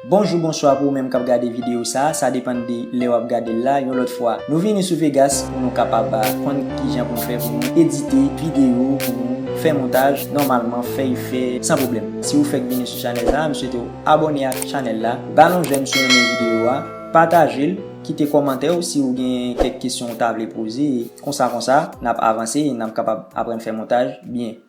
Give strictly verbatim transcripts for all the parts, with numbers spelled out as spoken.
Bonjou, bonswa pou ou menm k ap gade videyo sa a, sa depann de lè w ap gade l la. Yon lòt fwa, nou vini sou Vegas pou nou kapab, ah, konn kijan pou nou fè pou nou edite videyo, pou nou fè montaj nòmalman, fè efè san pwoblèm. Si ou fèk vini sou chanèl sa a, m swete w abòne ak chanèl la, ba l yon jèm si w renmen videyo a, pataje l, kite kòmantè w si w gen kèk kesyon w ta vle poze. Konsa, konsa, n ap avanse e n ap kapab aprann fè montaj byen.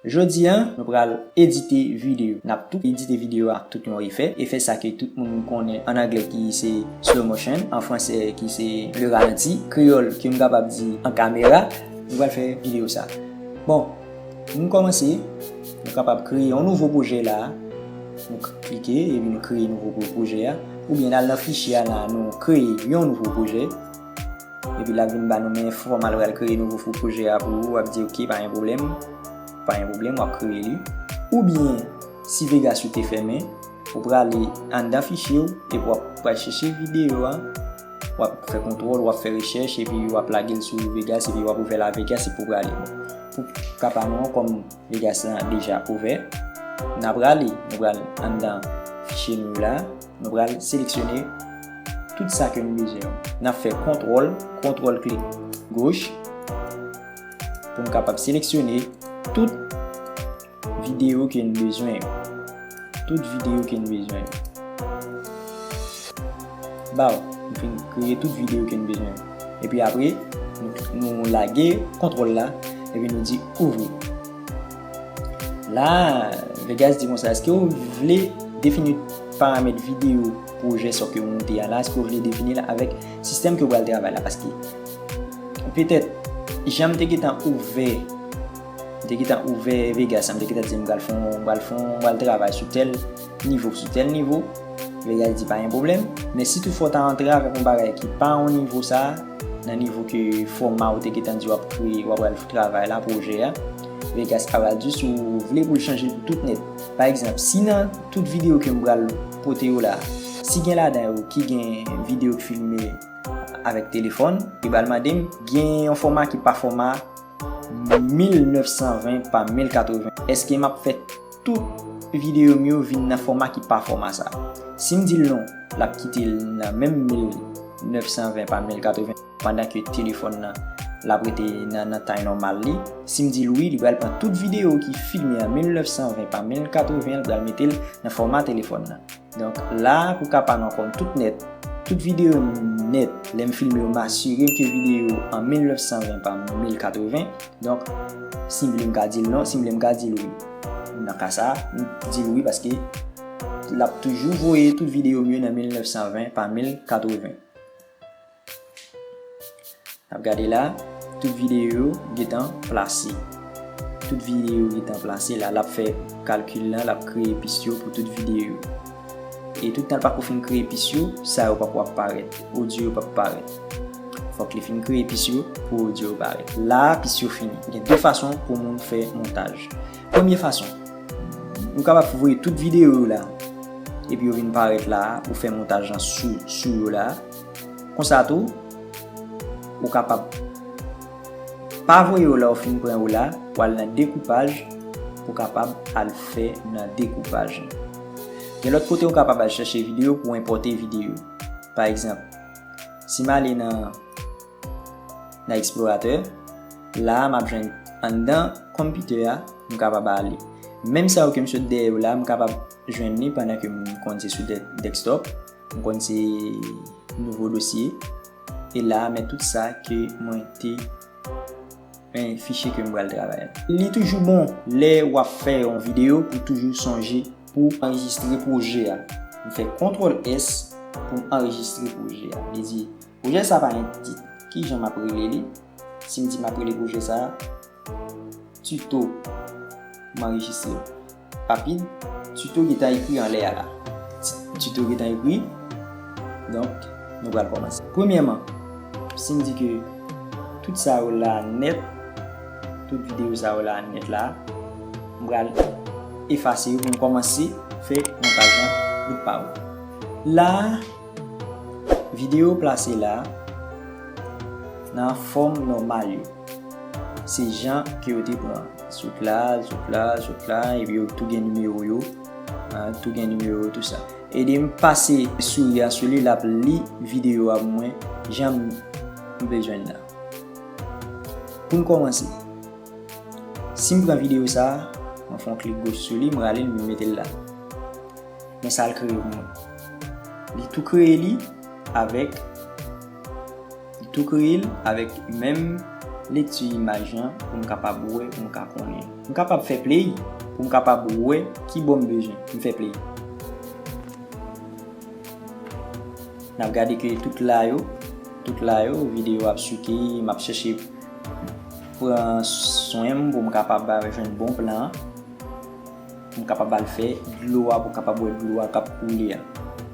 Jodi a, nou pral edite videyo. N ap tou edite videyo ak tout yon efè. Efè sa ke tout moun konnen an anglè ki se slow motion, an fransè ki se le ralenti, kreyòl ke m kapab di an kamera. Nou pral fè videyo sa. Bon, pou n kòmanse, nou kapab kreye yon nouvo pwojè la. Nou k-, klike epi nou kreye nouvo pwo-, pwojè a. Oubyen n al nan fichye a la, nou kreye yon nouvo pwojè. Epi l ap vin ba nou men fòma l pral kreye nouvo fo pwojè a pou ou, w ap di, "Ok, pa gen pwoblèm." Pa gen pwoblèm, w ap kreye li. Oubyen, si Vegas ou te fèmen, ou prale anndan fichye w, epi w ap pral chèche videyo a, w ap fè kontwòl, w ap fè rechèch, epi w ap lage l sou Vegas, epi w ap ouvè l a Vegas, epi w prale. Bon, pou ka pa nou an, kòm Vegas lan deja ouvè, n ap prale, nou pral anndan fichye nou yo la. Nou pral seleksyone tout sa ke nou bezwen yo. N ap fè kontwòl, kontwòl klik goch pou n kapab seleksyone tout videyo ke n bezwen yo. Tout videyo ke n bezwen yo. Baw, nou fin kreye tout videyo ke n bezwen yo. Epi apre, nou, nou lage kontwòl la, epi nou di ouvri. La, Vegas di konsa, èske w vle defini paramèt videyo pwojè sa ke w moute a la? Èske w vle defini l avèk sistèm ke w pral travay la? Paske petèt, jan m te gentan ouvè, m te gentan ouvè Vegas, m te gentan di m pral fè yon, m pral fè yon, m pral travay sou tèl nivo, sou tèl nivo. Vegas di pa gen pwoblèm. Men si toutfwa w ta antre avèk yon bagay ki pa yon nivo sa, nan nivo ke fòma ou te gentan di w ap kreye, w ap pral travay la, pwojè a, Vegas a pral di si w vle pou l chanje tout nèt. Pa egzanp, si nan tout videyo ke m pral pote yo la, si gen ladan yo ki gen videyo k filme avèk telefòn, li pral mande m gen yon fòma ki pa fòma mil nèf san ven pa mil katreven. Èske m ap fè tout videyo m yo vin nan fòma ki pa fòma sa? Si m di l non, l ap kite l nan menm mil nèf san ven pa mil katreven, pandan ke telefòn nan, l ap rete nan, nan tay nòmal li. Si m di l wi, li pral pran tout videyo ki filme an mil nèf san ven pa mil katreven, l pral mete l nan fòma telefòn nan. Donk, la, pou ka pa nou kòm tout nèt, tout videyo nèt, lè m filme yo, m asire m ke videyo an mil nèf san ven pa mil katreven. Donk, si m vle m ka di l non, si m vle m ka di l wi. Nan ka sa, m di l wi paske l ap toujou voye tout videyo m yo nan mil nèf san ven pa mil katreven. N ap gade la, tout videyo yo gentan plase. Tout videyo yo gentan plase la, l ap fè kalkil lan, l ap kreye pis yo pou tout videyo yo. E tout tan l pako fin kreye pis yo, sa yo pako ap parèt, odyo yo p ap parèt. Fòk li fin kreye pis yo pou odyo yo parèt. La, pis yo fini. Gen de fason pou moun fè montaj. Premye fason, nou kapab voye tout videyo yo la, epi yo vin parèt la, ou fè montaj lan sou, sou yo la. Konsa tou, ou kapab pa voye yo la ou fin pran yo la, ou al nan dekoupaj, ou kapab al fè nan dekoupaj. Gen lòt kote ou kapab al chèche videyo pou enpòte videyo. Pa egzanp, si m ale nan, nan Explorateur, la a m ap jwenn anndan konpitè a, m kapab ale. Menm sa yo ke m sot dèyè yo la, m kapab jwenn li pandan ke m konn se sou de-, desktop. M konn se nouvo dosye. E la a, men tout sa ke mwen te, men fichye ke m pral travay. Li toujou bon lè w ap fè yon videyo pou toujou sonje pou anrejistre pwojè a. M fè kontwòl S pou m anrejistre pwojè a. Li di, pwojè sa pa gen tit. Kijan m ap rele li? Si m di m ap rele pwojè sa a, Tuto. M anrejistre. Rapid, tuto gentan ekri anlè a la. Ti-, tuto gentan ekri. Donk, nou pral kòmanse. Premyèman, si m di ke tout sa yo la nèt, tout videyo sa yo la nèt la, M pral efase yo pou m kòmanse fè montaj lan bout pa bout. La, videyo plase la nan fòm nòmal yo. Se jan ke yo te pran. Sot la, sot la, sot la, epi yo tou gen nimewo yo. Tou gen nimewo yo, tou sa. Ede m pase souri a sou li, l ap li videyo a pou mwen, jan m bezwen l la. Pou n kòmanse, si m pran videyo sa a, mwen fè yon klik goch sou li, m rale l, m mete l la. Men sa l kreye pou mwen. Li tou kreye li avèk, li tou kreye l avèk menm lekti imaj lan pou m kapab wè, pou m ka konnen. M kapab fè play pou m kapab wè ki bò m bezwen. M fè play. N ap gade ke tout la yo, tout la yo, videyo ap swike, m ap chèche pran swen m pou m kapab jwenn bon plan an, pou m kapab al fè dlo a, pou w kapab wè dlo a k ap koule a.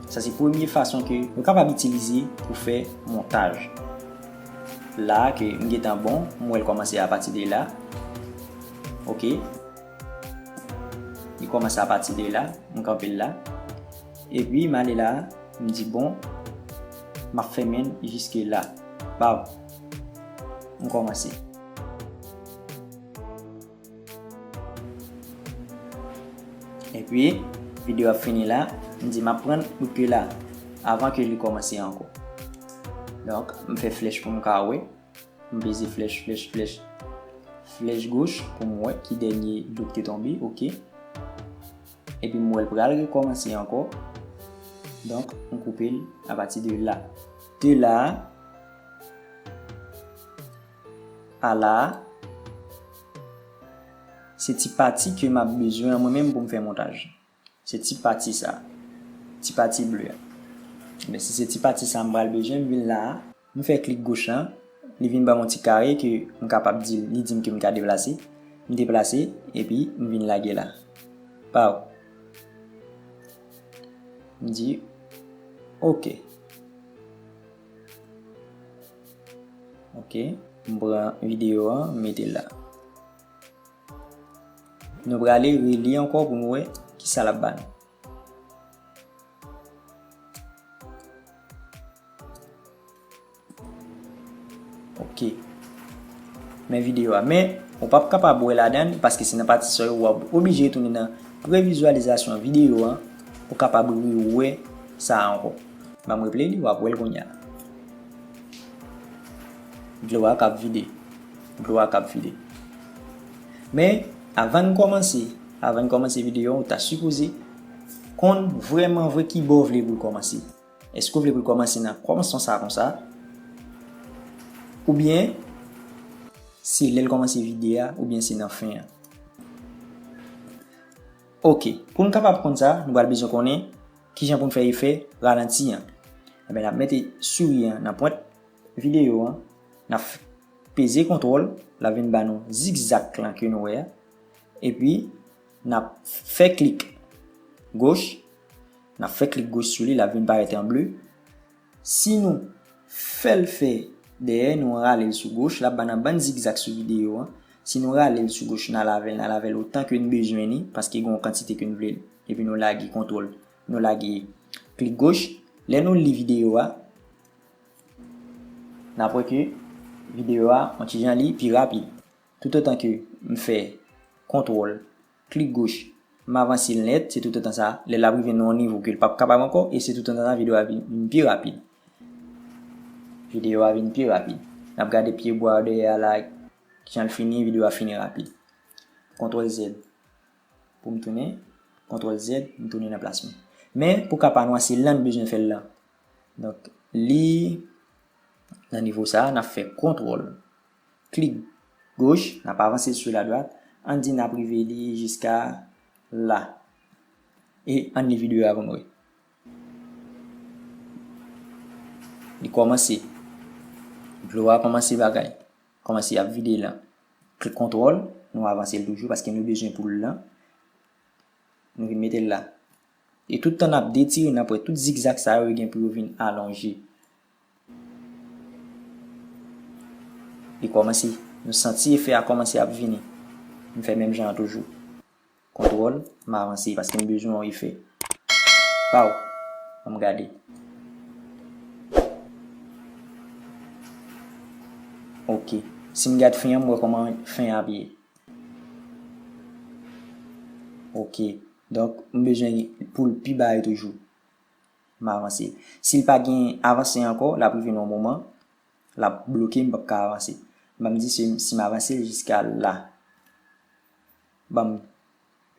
Sa se premye fason ke nou kapab itilize pou fè montaj. La ke m gentan bon, m wè l kòmanse apati de la. Ok. Li kòmanse apati de la, m kanpe l la. Epi m ale la, m di bon, m ap fèmen l jiske la. Baw. M kòmanse. Epi, videyo ap fini la, m di m ap pran l bout ke la, avan ke li kòmanse ankò. Donk, m fè flèch pou m ka wè. M peze flèch, flèch, flèch, flèch goch pou m wè ki dènye dlo k te tonbe, ok. Epi m wè l pral rekòmanse ankò. Donk, m koupe l apati de la. De la a la, se ti pati ke m ap bezwen an mwen menm pou m fè montaj. Se ti pati sa. Ti pati ble a. Men si se ti pati sa m pral bezwen, m vin la a. M fè klik goch lan. Li vin ban m yon ti kare ke m kapab di l, li di m ke m ka deplase. M deplase, epi m vin lage la. Paw. M di, ok. Ok. M pran videyo an, m mete l la. Nou prale reli ankò pou nou wè kisa l ap ba nou. Ok. Men videyo a. Men, ou p ap kapab wè ladan l, paske se nan pati sa yo, w ap oblije retounen nan previzyalizasyon videyo an, pou w kapab rewè sa a ankò. Ban m replay li, w ap wè l kounye a. Dlo a k ap vide. Dlo a k ap vide. Men, avan n kòmanse, avan n kòmanse videyo an, ou ta sipoze konn vrèman vre ki bò w vle pou l kòmanse. Èske w vle pou l kòmanse nan kòmansman sa a konsa? Oubyen, se lè l kòmanse vide a, oubyen se nan fen an? Ok, pou n kapab konn sa, nou pral bezwen konnen kijan pou n fè efè ralanti an. Enben, n ap mete souri an nan pwent videyo an, n ap peze kontwòl, l ap vin ba nou zigzag lan ke nou wè a, epi n ap fè klik goch, n ap fè klik goch sou li, l ap vin parèt an ble. Si nou fè l fè dèyè, nou rale l sou goch, l ap ba n yon bann zigzag sou videyo an. Si nou rale l sou goch, n a lave l, n a lave l otan ke n bezwen li, paske gen yon kantite ke n vle l. Epi nou lage kontwòl, nou lage klik goch. Lè nou li videyo a, n ap wè ke videyo a, yon ti jan li pi rapid. Toutotan ke m fè kontwòl, klik goch, m avanse l nèt, se toutotan sa, lè l ap rive nan yon nivo ke l p ap kapab ankò, e se toutotan sa videyo a vin, vin pi rapid. Videyo a vin pi rapid. N ap gade pye bwa dèyè a la, kijan l fini, videyo a fini rapid. Kontwòl Z. Pou m tounen, kontwòl Z, m tounen nan plas mwen. Men, pou ka pa nwa, se lan n bezwen fè l lan. Donk, li nan nivo sa a, n ap fè kontwòl. Klik goch, n ap avanse sou ladwat. Ann di n ap rive li jiska la. E ann li videyo a pou n wè. Li kòmanse. Dlo a kòmanse bagay. Kòmanse ap vide lan. Klik kontwòl, nou avanse l toujou paske nou bezwen pou l lan. Nou vin mete l la. E tout tan n ap detire, n ap wè tout zigzag sa yo, yo gen pou yo vin alonje. Li kòmanse, nou santi efè a kòmanse ap vini. M fè menm jan an toujou. Kontwòl, m avanse paske m bezwen yon efè. Baw, ann gade. Ok. Si m gad fen an, m wè kòman fen an ap ye. Ok. Donk, m bezwen pou l pi bay toujou. M avanse. Si l pa gen avanse ankò, l ap rive nan yon moman, l ap bloke, m p ap ka avanse. Ban m di si, si m avanse l jiska la. Ban m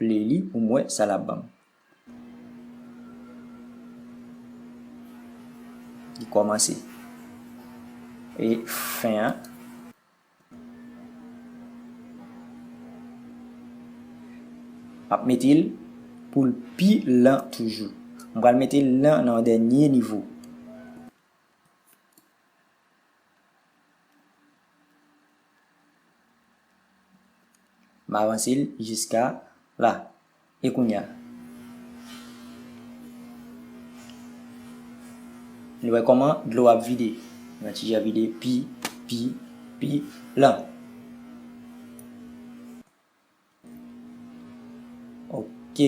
play li pou m wè sa l ap ban m. Li kòmanse. E fen an. M ap mete l pou l pi lan toujou. M pral mete l lan nan yon dènye nivo. M avanse l jiska la. E kounye a, nou wè kòman dlo ap vide. Yon ti jan vide pi, pi, pi lan. Ok.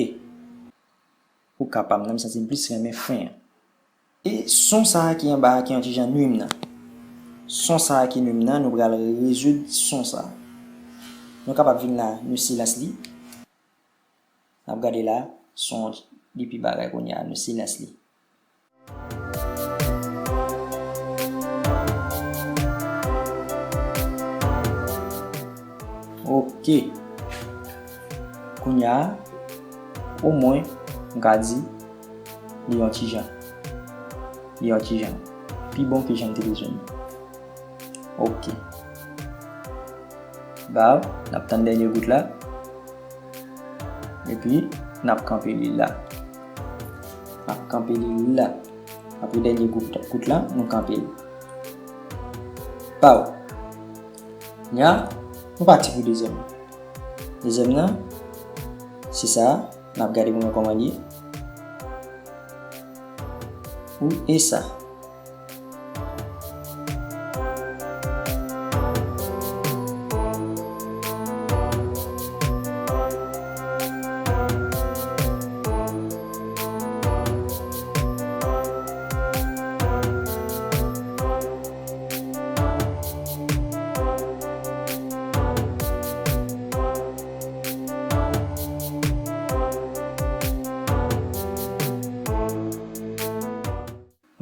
Pou ka pa m nan, m santi m plis renmen fen an. E son sa a ki anba a ki yon ti jan nwi m nan. Son sa a ki nwi m nan, nou pral rezoud son sa a. Nou kapab vin la, nou silans li. N ap gade la, son li pi bagay kounye a, nou silans li. Ok. Kounye a, omwen, m ka di, li yon ti jan. Li yon ti jan. Pi bon ke jan m te bezwen. Ok. Baw, n ap tann dènye gout la. Epi, n ap kanpe li la. N ap kanpe li la. Apre dènye gout, gout la, nou kanpe l. Baw. Nya, nou pati pou dezyèm. Dezyèm nan, se sa, n ap gade pou nou kòman li ye. Ou e sa.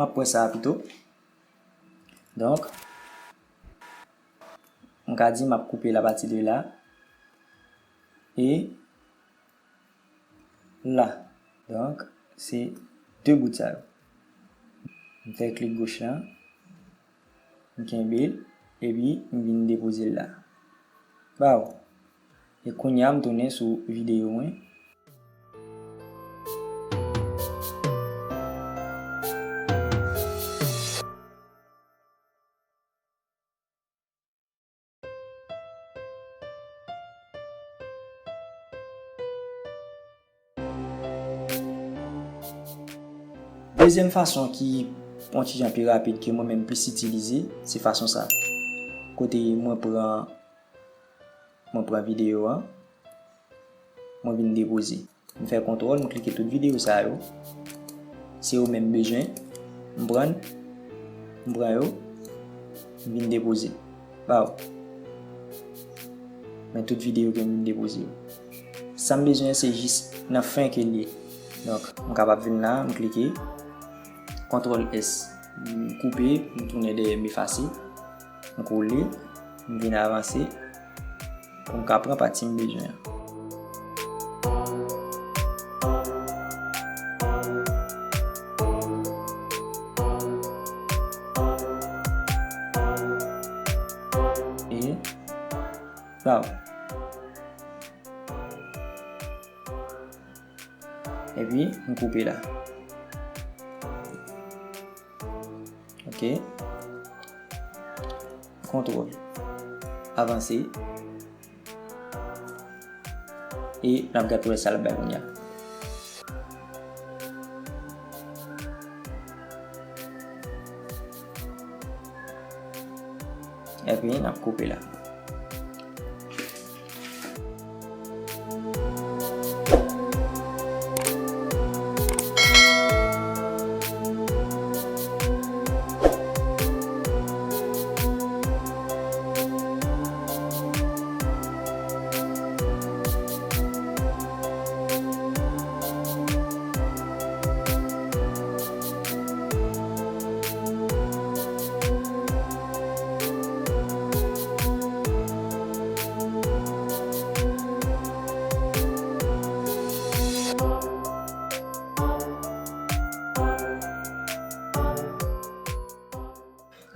M ap pran sa a pito. Donk, m ka di m ap koupe l apati de la. E la. Donk, se de bout sa yo. M fè klik goch la. M kenbe l. Epi, m vin depoze l la. Baw. E kounye a, m tounen sou videyo mwen. Dezyèm fason ki yon ti jan pi rapid ke mwen menm plis itilize, se fason sa. Kote mwen pran, mwen pran videyo a, mwen vin depoze. M fè kontwòl, m klike tout videyo sa yo. Se yo menm m bezwen. M pran, m pran yo, m vin depoze. Baw. Men tout videyo ke m vin depoze yo. Sa m bezwen se jis nan fen ke l ye. Donk, m kapab vin la, m klike. Kontwòl S. M koupe, m tounen dèyè, m efase. M kole, m vin avanse pou m ka pran pati m bezwen an. E, baw. Epi, m koupe la. Ok. Kontwòl. Avanse. E n ap gade pou wè sa l ap bay kounye a. Epi, n ap koupe la.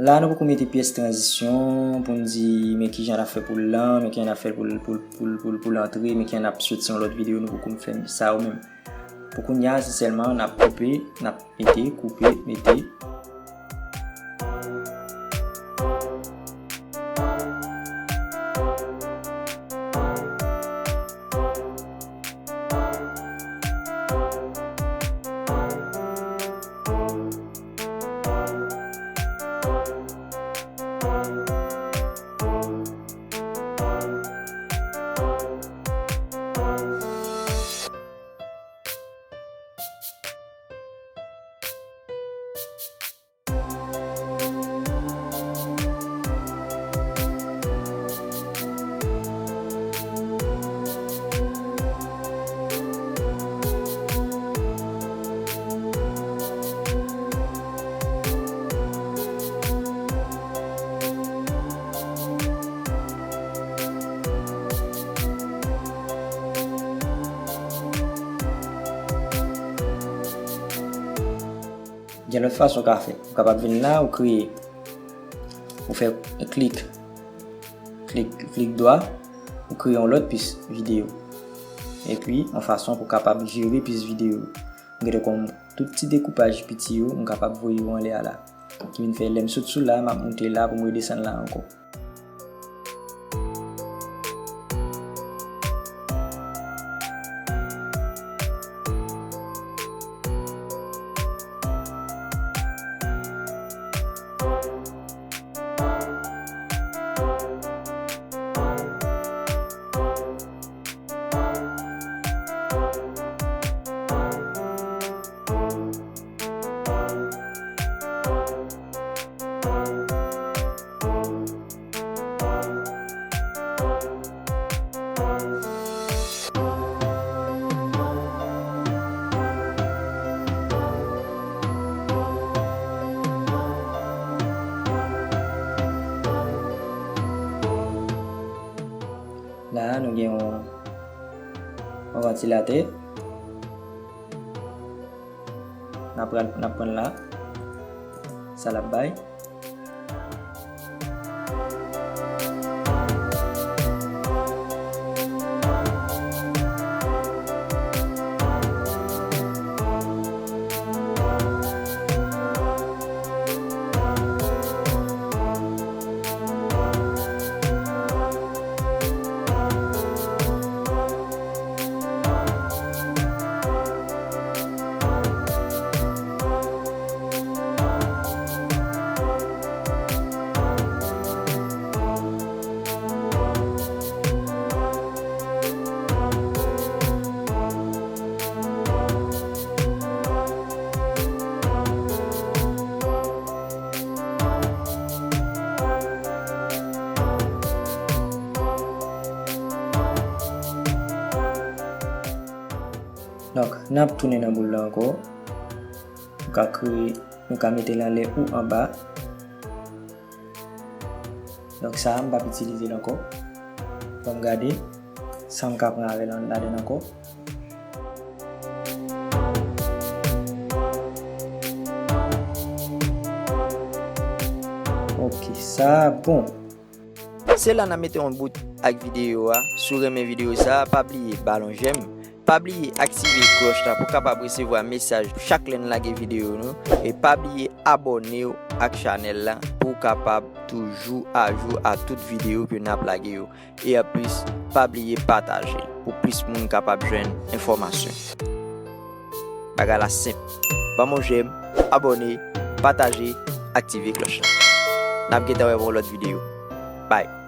La, nou poko mete pyès tranzisyon pou n di, men kijan n ap fè pou l lan, men kijan n ap fè pou l, pou l, pou l, pou l, pou l antre, men kijan n ap soti yon lòt videyo, nou poko fè sa yo menm. Pou kounye a, se sèlman n ap koupe, n ap mete, koupe, mete. Gen lòt fason w ka fè. Ou kapab vin la, ou kreye, ou fè klik, klik, klik dwa, ou kreye yon lòt pis videyo. Epi, yon fason pou w kapab jere pis videyo. M gen konn tout ti dekoupaj piti yo, m kapab voye yo anlè a la. Ki vin fè lè m sot sou la, m ap moute la pou m redesann la ankò. La, nou gen yon, yon vantilatè. N ap pran, n ap pran la. Sa l ap bay. Donk, n ap tounen nan boul la ankò. Nou ka kreye, nou ka mete l anlè ou anba. Donk sa a, m p ap itilize l ankò. Ban m gade sa m ka pran avè l an-, ladan l ankò. Ok, sa bon. Se la n ap mete yon bout ak videyo a. Si w renmen videyo sa a, pa bliye ba l yon jèm. Pa bliye aktive klòch la pou w kapab resevwa mesaj chak lè n lage videyo nou. E pa bliye abòne w ak chanèl la pou w kapab toujou ajou a tout videyo ke n ap lage yo. E anplis, pa bliye pataje l pou plis moun kapab jwenn enfòmasyon. Bagay la senp. Ban m yon jèm, abòne, pataje, aktive klòch la. N ap gentan wè pou yon lòt videyo. Bye.